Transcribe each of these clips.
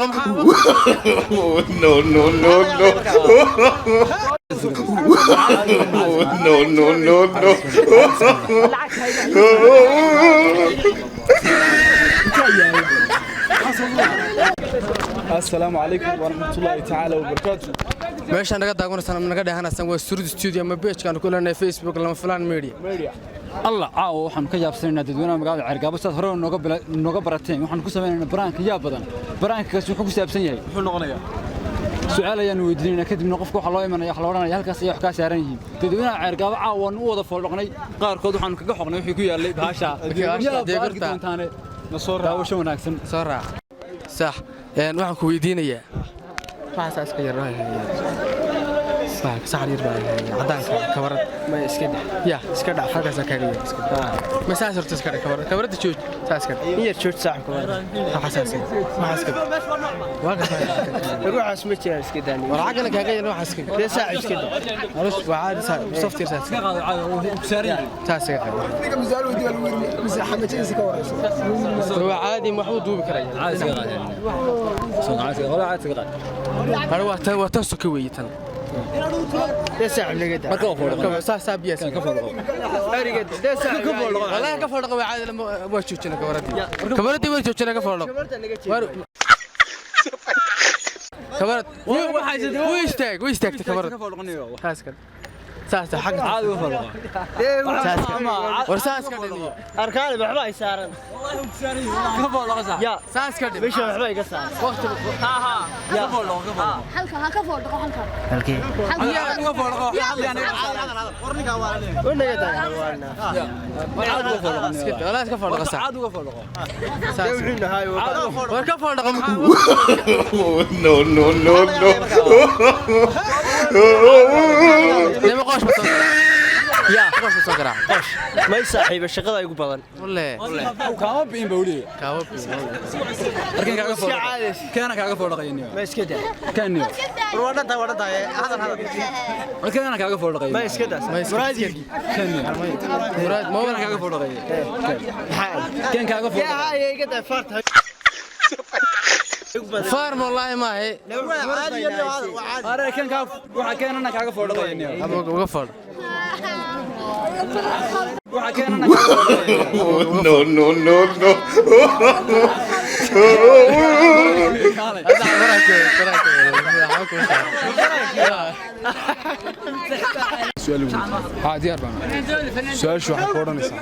Fooldhaqo maxaa? No, no, no, no. No, no, no, no. Asalaamu calaykum waraxmatullaahi tacaala wabarakaatu. Meeshaan naga daawanaysan ama naga dheehanaysaan waa Surud Studio ama page-kaan ku leenahay Facebook, Lama Filaan Media. Allah, caawa waxaanu ka yaabsanaynaa dadweynaha magaalada Ceergaabo. Sidaad hore nooga barateen, waxaanu ku samaynaynaa prank-ka yaab badan. Prank-kaas wuxuu ku saabsan yahay, Muxuu noqonayaa? Su'aal ayaanu weydiinaynaa, kadibna qofka waxaa loo imanaya, waxa la odhanaya halkaas ayay wax kaa saaran yihiin. Dadweynaha Ceergaabo caawa waanu u wada fooldhoqnay. Qaarkood waxaanu kaga xoqnay wixii ku yaallay bahasha. Yaab baa arki doontaane. Na soo raac. Daawasho wanaagsan. Soo raac, sax. Waxaan ku weydiinayaa waxaasaa iska yar, saxar yar baa caddaanka kabarad. Ma iska dah. Ya, Iska dhaaf. Halkaasaa kaaga yar, iska dheh. Ma saas horta iska dheh, kabarad, kabaradda jooj, saa iska dheh. In yar jooj, saaxibka. Waxaasaa iska dheh, waxaa iska dheh, waa ka. Ruuxaas ma jiraan, iska daani. War xaggana kaaga yar, waxaa iska Dee saaxib, iska dah. Culus waa caadi, saa saftir, saa iska Iska qaado, caawa wuu ku saaran yahay. Saa iska qaado. Waa caadi, waxbuu duubi karaya. Caadi iska qaad. Soo caadi iska qaad, caadi iska qaad. Hore waa tan soka weeye tan. Dee saaxib, naga dah. Marka waa fooldhaqo. Saa saa biyaas. Ka fooldhaqo. Ariga dee saaxib. Ka fooldhaqo. Wallahi ka fooldhaqo, waa caadi, waa joojina kabaradii, kabaradii waa joojina, ka fooldhaqo. Kabarta naga jeed. Kabarad wuu istaag, wuu istaagtay kabarad. Ka fooldhaqanayo. Saas ka saas xagga. Caadi uga fooldhaqo. Dee Saas ka war, saas ka dhig. Arkaani waxba ay saaran. Ka fooldhaqo sax. Ya. Saas ka dhig. Meesha waxba iga saaran. Waqti. Ka fooldhaqo, ka fooldhaqo. Halka ha ka fooldhaqo, halka. Halkee? Caadi uga fooldhaqo. Wanaga dah waana. Caadi uga fooldhaqo. Wallahi ka fooldhaqo sax. Caadi uga fooldhaqo. Saas. Dee wuxuu nahay waa. War ka fooldhaqo maxaa? No, no, no, no. Nima qoosh ma soo garaac? Ya, qoosh ma soo garaac, qoosh? May saaxiiba, shaqada igu badan. Walle. Kaama bi'in baa weliga. Kaaba biin. Arkin kaaga Iska fooldhaqo. caadis. Keena kaaga fooldhaqayniyo. Ma iska dah. Keeniyo. War waa dhantahay, waa dhantahay. Hadal hadal. Keena kaaga fooldhaqayo. Ma iska dah. Muraadi. Keeniyo. Muraad Keena mobile. kaaga fooldhaqayo. Maxaa? Keen kaaga Yaa fooldhaqayo. haye, iga dah farta. Faar wallahi maahe. Are keen kaa waxa keenana kaaga fooldhaqayniyo. Haba uga fool. Waxa keenana kaaga fooldhaqayo. No, no, no, no. Kaalay. Hadda faraha faraha ku saar. Su'aal weyn. Haa, diyaar baan. Su-aashu waxay ku odhanaysaa,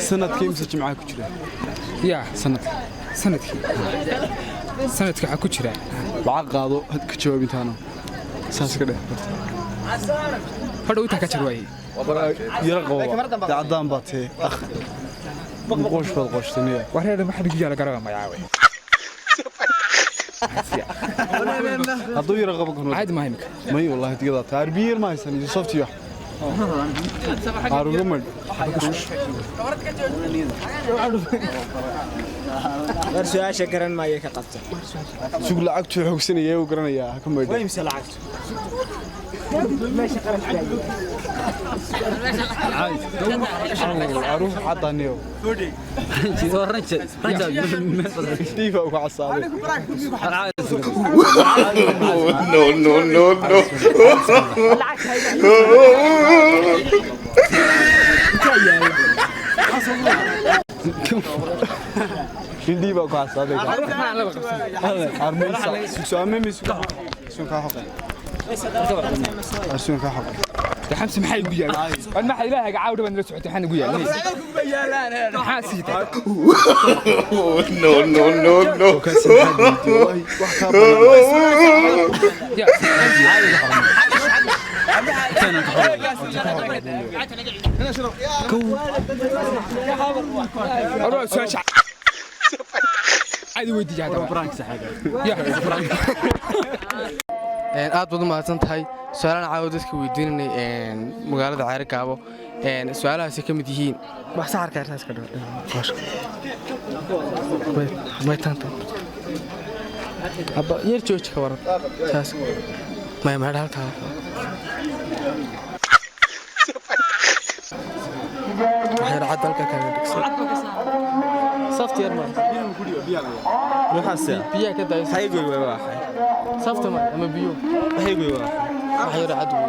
sanadkii imse jimcaha ku jira? Ya? Sanadka. Sanadkii waxaa ku jira Lacag qaado, had ka jawaab intaana saas ka dheh. Hadhow intaa ka jar waaye. Yara qabo, dee caddaan baa tee, akh, qoosh baad qooshtay niya. Wareer, waxa dhigu yaala garaba magacaawe. Hadduu yara qabo kan. Caadi maaha imika. May, wallahi digadaa taa arbiyar ma haysan iyo softiyo aruga madh. War su'aasha garan maayo, ka qabta. Sug, lacagtuu xoogsanaya uu garanayaa, ha ka maydho. Waa imse lacagtu? Meesha qarash baa. Aruuf caddaaniyo. Ranjad. Ranjad. Dhiifa uga casaaday. No, no, no, no. Indhii baa ku casaaday. Armaysa sug, suga sugan kaa xoqeen, sugan kaa xoqeen. Xamsi, maxaa igu yaala? War maxaa ilaahaga caawdha baad nala socotay, maxaa igu yaala? Maxaa siitay? No, no, no, no. Kaasi maxaa diiday? Wallahi wax kaa badan. Ya. War waa su'aasha caadi weydiiya haddaba. Prank saxaaga. Ya. Aad baad u mahadsan tahay. Su-aalahan caawa dadka weydiinanay magaalada Ceere Gaabo, su-aalahaasi ka mid yihiin wax saxarka yartaas ka dhawaytaanta. Haba yar jooji, ka waran saas? Maya, mahadh halkaa waxyar cad halkaa kaaga dhigsan. Safti yar ma Waxaas biyaha ka daaysa. Haygoy waa waxay. Safta ma ama biyo? Haygoy waa. Wax yar cad wey.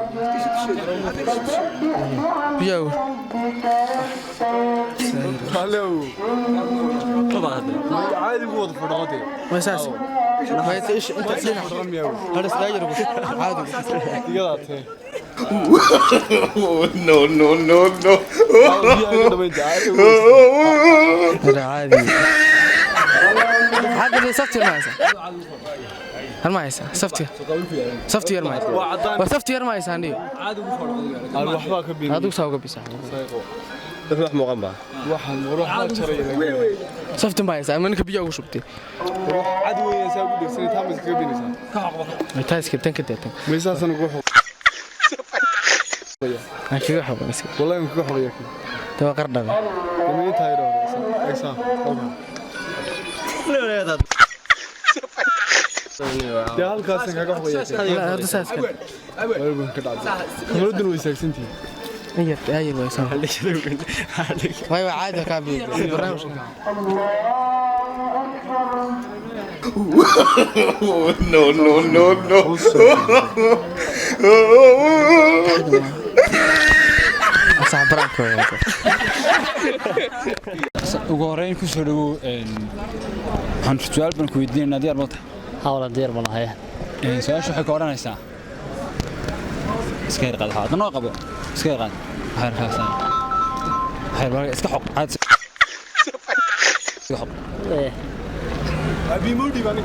Biyaha. Hallow. Caadi ugu wada fadhoqotay. Ma saas ma ish inta dhinac hada iskaga yar ugu caadi ugu. Digadaa tee. No, no, no, no. Biyaha iga dhamayn caadi ugu. Hada caadi xagga safti yar ma haysa, hal ma haysa safti, safti yar ma haysa. Waa caddaan. Waa safti yar ma haysa aniyo. Aan waxbaa ka binin. Adigu saa uga bisa. Wax muuqan baa. Waxaan waxbaa jaraya. Safti ma haysa ama ninka biyaha ugu shubtay. Wax cad weyn saa ugu dhegsanay taa ma iskaga binaysaa. Ay taa iska tan ka deetan. Meesaasan ugu xoq. Aan kaga xoqan iska. Wallahi aan kaga xoqaya. Tawa qardhabe. Damayn tahay dhowr. Aysaa. Dee halkaasaan kaga xoqaya. Hadda saas ka. Waagun ka dhacday. Kamaraduna way saagsantihiin. Ayar ayar way saa. Way waa caadi ka biyo barnaamijka. No, no, no, no. Asax baraanka way. Ugu horreyn ku soo dhawow, waxaan su-aal baan ku weydiinaynaa, diyaar ma tahay? Hawla diyaar ma lahay. Su-aasha waxay ka odhanaysaa iska yar qaad, waxaa noo qabo, iska yar qaad, waxaa yar kaasaan, waxaa yar iska xoq caad, iska xoq. Abi mudi baan.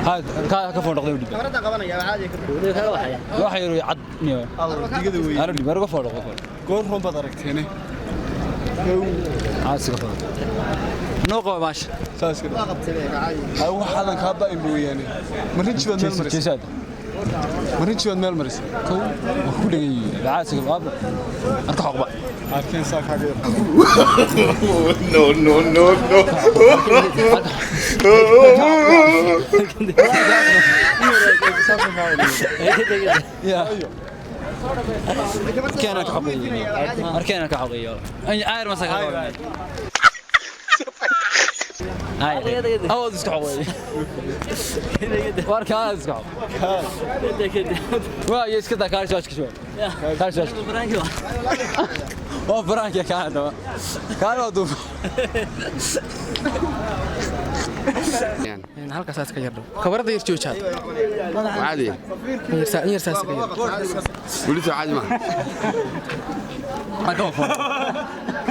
Haad ka ka foodhaqday u dhib. Kaga waxaya. Waxa yar cad niyo. Digada weyn. Aanu dhib uga foodhaqo. Goor run baad aragteene. Caad iska foodhaqo noo qabo maasha. Saas ka dhacday. Ay waxaadan kaa ba'in mooyaane. Ma rinji baad meel marisay? Jeesaad. Ma rinji baad meel marisay? Kow waa ku dhegay caad iska qabo arka xoqba. Arkeen saa kaaga yar. No, no, no, no. Ya arkeen ka xoqeeyo, arkeen ka xoqeeyo, ay ayr ma saka ay awood iska xoqeeyo warka iska xoq waa iyo iska daa kaar soo soo kaar soo waa baraanka kaar daba kaar waa duuf. Halkaas iska yar dhow. Kabarada yar joojaad. عادي. Yar yar saas iska yar. وليتو عادي ما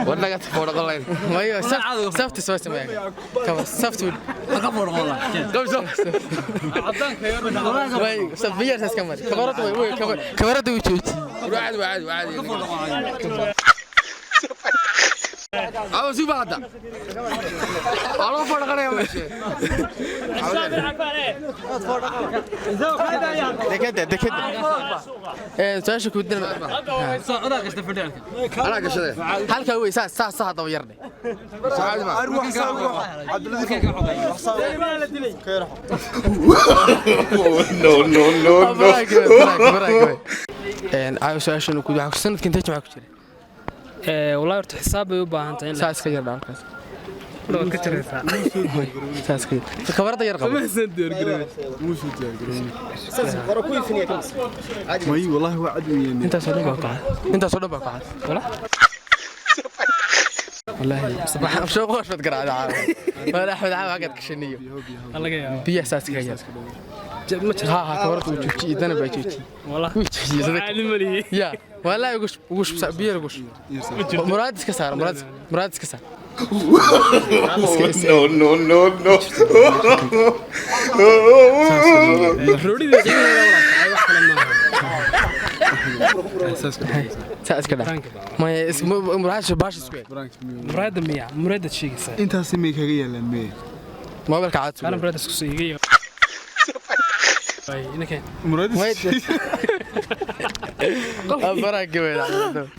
ورنا فور قلين. Mayo safti soo sameeya. Kabar safti. Ka foodhaqo قبل سو Way saf yar saas ka mar. Kabarada way way kabarada way jooji. عادي عادي عادي أو شو بعد أنا فور قلين ماشي. Dekada dekada. Su'aasha ku weydiinaya. Adaa gashta fadhiyalka. أنا قشرة. Halka wey saas saas sax daba yarne. عادي ما Arwax saa ugu Cabduladiif. Wax saa ugu. Ka yar xoq. No, no, no, no. Caawa su-aashan ku waxaa sanadka intee jimca ku jira? Wallahi horta xisaab bay u baahan tahay in la Saas ka yar halkaas. waad ka jaraysaa. Saas ka yar. Kabarada yar qabo. Muusuu diyaar garoobay. May wallahi waa cad weyn. Intaas oo dhan baa ku cad. Intaas oo dhan baa ku cad. Wala? Wallahi waxaan soo qosh bad garaacda caawa. Wala Axmed caawa agad kashaniyo. Laga yaabo. Biyaha saas ka yar. Ma jirto. Ha ha kabarada uu joojiye idana baa joojiye. Wala. Wuu joojiye sadaka. Caadi ma lihi. Ya wallahi ugu ugu shub biyo ugu shub. Muraad iska saar, muraad muraad iska saar. No, no, no, no. Roodhida qiimaheeda walaal wax kale maaha. Saas iska dhac. Maya muraad baash isku eeg. Muraada miya muraada sheegaysaa. Intaasi may kaga yaalaan mee. Moobilka cad. Ana muraada isku soo iga. Ay inaka. Muraad.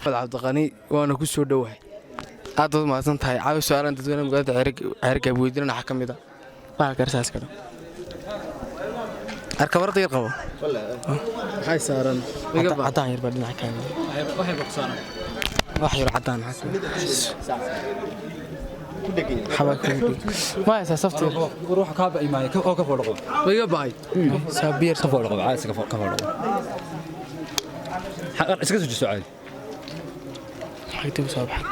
Cabdiqani waana ku soo dhowahay, aad baad mahadsan tahay. Caawi su-aalan dadweyne magaalada Ceergaab weydiinana waxaa ka mid ah waxaa karsaas ka dhan arkabarada yar qabo. Maxay saaran? Cadaan yar baa dhinaca kaaga waxay boqsaan. Wax yar cadaan. Ma haysaa safti? Ruuxa kaa ba'i maayo oo ka foodhaqo. Ma iga ba'ay saabiir? Ka foodhaqo caadi, iska ka foodhaqo. Iska soo jeeso caadi. Maxay dib u soo baxay?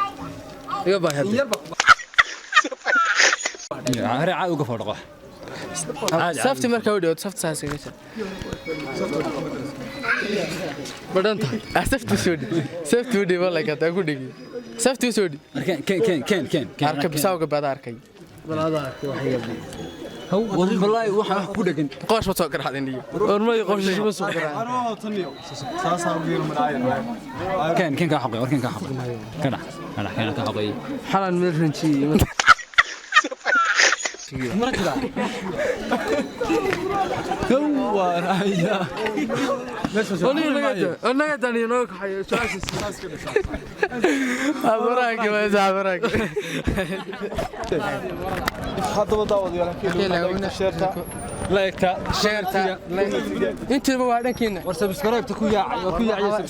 Iga ba'ay hadda. Hore caadi uga foodhaqo. Safti markaa u dhawaato, safti saas iga jar. Badhan tahay. Ah, safti soo dhi, safti u dhiba like hadaa ku dhigi, safti u soo dhi. Keen, keen, keen, keen. Arka bisaawga baada arkay. Wallaahi waxa wax ku dhagan. Qoosh ma soo garaacdin iyo ormay qoosh ma soo garaacdin. Keen, keen, ka xaqay war, keen, ka xaqay, kana kana kana ka xaqay. Xalan meel ranjiye. Markida waraya. Onaga tani noo kaxayo su'aashiisa. Abaraanka waa abaraanka. Haddaba daawadayaal, sheerta. Like-ta. Sheerta. Intiiba waa dhankiina. War subscribe-ta ku yaacay, war ku yaacay.